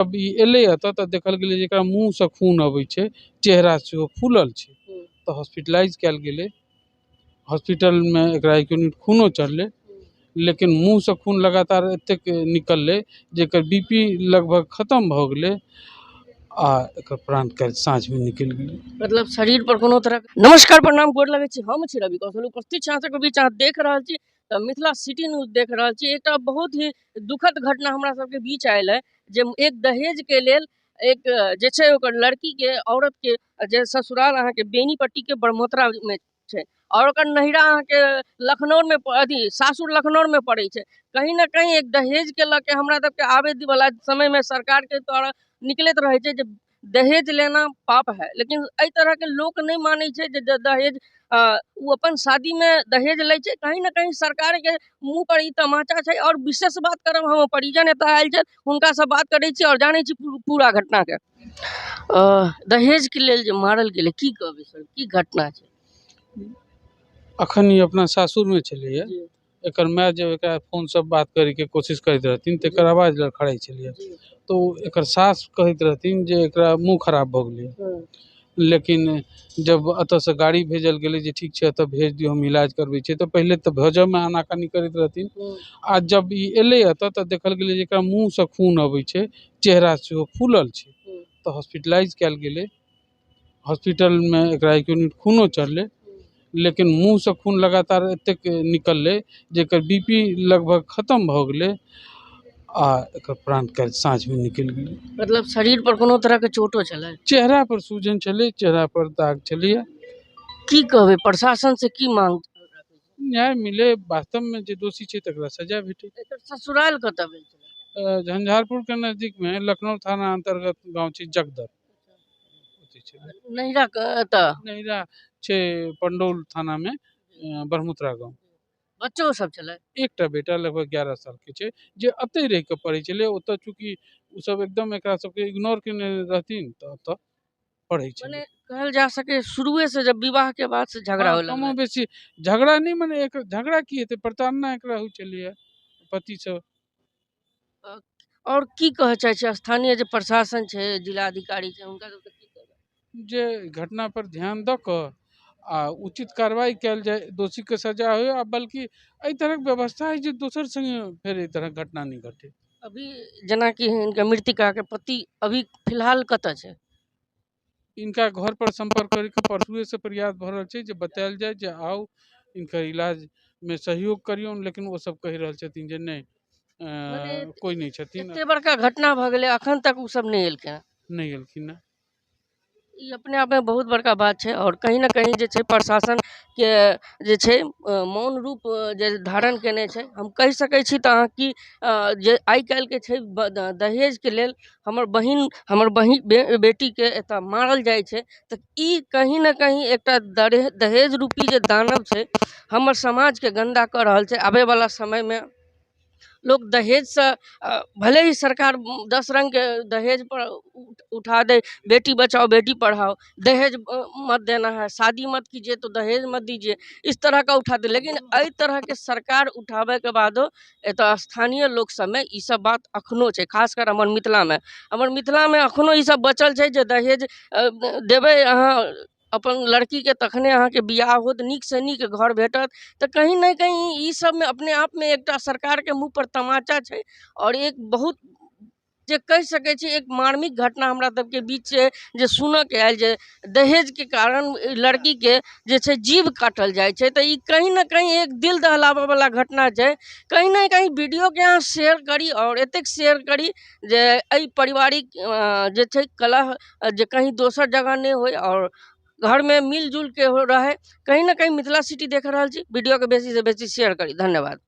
अब ई एलै एतऽ तऽ देखल गेलै जे एकरा मुँहसँ खून अबै छै, चेहरा सेहो फूलल छै, तऽ हॉस्पिटलाइज कयल गेलै। हॉस्पिटलमे एकरा एक यूनिट खूनो चढ़लै, लेकिन मुँहसँ खून लगातार एतेक निकललै जे एकर बी पी लगभग खतम भऽ गेलै आ एकर प्राण काल्हि साँझमे निकलि गेलै। मतलब शरीर पर कोनो तरह। नमस्कार, प्रणाम, गोर लगै छी। हम छी रवि कौशल, उपस्थित छी अहाँ सबके बीच। अहाँ देख रहल छी तऽ मिथिला सिटी न्यूज देख रहल छी। एकटा बहुत ही दुखद घटना हमरा सबके बीच आयल है जे एक दहेज के लेल एक जे छै ओकर लड़की के, औरत के जे ससुराल अहाँके बेनीपट्टी के ब्रह्मोत्तरा मे छै और ओकर नैहरा अहाँके लखनऊ मे, अथी सासुर लखनऊ मे पड़ै छै। कहीं ना कहीं एक दहेज के लऽ के हमरा सबके आबे वाला समय मे सरकार के द्वारा निकलैत रहै छै जे दहेज लेना पाप है, लेकिन एहि तरह के लोक नहि मानै छै जे दहेज ओ अपन शादी मे दहेज लै छै। कहीं ना कहीं सरकार के मुँह पर ई तमाचा छै। और विशेष बात करब, हम परिजन एतऽ आयल छै, हुनकासँ बात करै छी और जानै छी पूरा घटना के। दहेज के लेल जे मारल गेलै, की कहबै सर, की घटना छै? अखन ई अपना सासुरमे छलैए। एकर माय जब एकरा फोनसँ बात करैके कोशिश करैत रहथिन तऽ एकर आवाज लड़खड़ाइ छलैए, तऽ ओ एकर सास कहैत रहथिन जे एकरा मुँह खराब भऽ गेलैए। लेकिन जब एतऽसँ गाड़ी भेजल गेलै जे ठीक छै, एतऽ भेज दियौ, हम इलाज करबै छियै, तऽ पहिले तऽ भेजऽमे आनाकानी करैत रहथिन। आ जब ई एलै एतऽ तऽ देखल गेलै जे एकरा मुँहसँ खून अबै छै, चेहरा सेहो फूलल छै, तऽ हॉस्पिटलाइज कयल गेलै। हॉस्पिटलमे एकरा एक यूनिट खूनो चढ़लै, लेकिन मुँहसँ खून लगातार एतेक निकललै जे एकर बी पी लगभग खतम भऽ गेलै आ एकर प्राण काल्हि साँझमे निकलि गेलै। मतलब शरीर पर कोनो तरह के चोटो छलै? चेहरा पर सूजन छलै, चेहरा पर दाग छलैए। की कहबै, प्रशासन से की मांग? न्याय मिले, वास्तवमे जे दोषी छै तकरा सजा भेटै। एकर ससुराल कतऽ भेल छलै? झंझारपुरके नजदीकमे लखनऊ थाना अन्तर्गत गाँव छै जगदर, ओतै छलै। नैहरा एतऽ? नैहरा छै पंडौल थानामे, ब्रह्मोत्तरा गाँव। बच्चो सब छलै? एकटा बेटा लगभग 11 सालके छै जे एतहि रहि कऽ पढ़ै छलै। ओतऽ चूँकि ओसभ एकदम एकरा सबके इग्नोर केने रहथिन तऽ ओतऽ पढ़ै छलै। मने कहल जा सके शुरुए से जब विवाह के बाद से झगड़ा हँ, होय कमो लगलै। बेसी झगड़ा नहि, मने एक झगड़ा की हेतै, प्रताड़ना एकरा होइ छलैए पतिसँ। और की कहऽ चाहै छी, स्थानीय जे प्रशासन छै, जिलाधिकारी छै, हुनका सबके की कहबै? जे घटना पर ध्यान दऽ कऽ आ उचित कार्रवाई कयल जाय, दोषीके सजा होइ आ बल्कि एहि तरहक व्यवस्था होइ जे दोसर सङ्गे फेर एहि तरहक घटना नहि घटै। अभी जेनाकि हिनकर मृतिका के पति अभी फिलहाल कतऽ छै? इनका घर पर सम्पर्क करैके परसुएसँ प्रयास भऽ रहल छै जे बतायल जाय जे आउ, इनकर इलाजमे सहयोग करियौन, लेकिन ओसभ कहि रहल छथिन जे नहि, मने कोइ नहि छथिन। एते बड़का घटना भऽ गेलै, अखन तक ओ सब नहि एलखिन हँ? नहि एलखिन हँ। ई अपने आपमे बहुत बड़का बात छै और कहीं ना कहीं जे छै प्रशासन के जे छै मौन रूप जे धारण केने छै। हम कहि सकै छी तऽ अहाँ की जे आइ काल्हिके छै दहेजके लेल हमर बहिन, हमर बहिन बेटीके एतऽ मारल जाइ छै, तऽ ई कहीं ना कहीं एकटा दहेज रूपी जे दानव छै हमर समाजके गन्दा कऽ रहल छै। आबे वाला समयमे लोक दहेजसँ भले ही सरकार 10 रङ्गके दहेज पर उठा दे, बेटी बचाओ बेटी पढ़ाओ, दहेज मत देना है, शादी मत कीजिए तो दहेज मत दीजिए, इस तरह का उठा दे, लेकिन एहि तरहके सरकार उठाबैके बादो एतऽ स्थानीय लोक सबमे ई सब बात अखनो छै। खासकर हमर मिथिलामे, हमर मिथिलामे अखनो ई सब बचल छै जे दहेज देबै अहाँ अपन लड़कीके तखने अहाँके बियाह होत, नीकसँ नीक घर भेटत। तऽ कहीं ने कहीं ई सबमे अपने आपमे एकटा सरकारके मुँह पर तमाचा छै और एक बहुत जे कहि सकै छी एक मार्मिक घटना हमरा सबके बीच छै जे सुनऽके आयल जे दहेजके कारण लड़कीके जे छै जीव काटल जाइ छै। तऽ ई कहीं ने कहीं एक दिल दहलाबऽ वाला घटना छै। कहीं ने कहीं वीडियोके अहाँ शेयर करी और एतेक शेयर करी जे एहि पारिवारिक जे छै कलह जे कहीं दोसर जगह नहि होइ और घरमे मिलजुल के हो रहै। कहीं ना कहीं मिथिला सिटी देख रहल छी, वीडियोके बेसी से बेसी शेयर करी। धन्यवाद।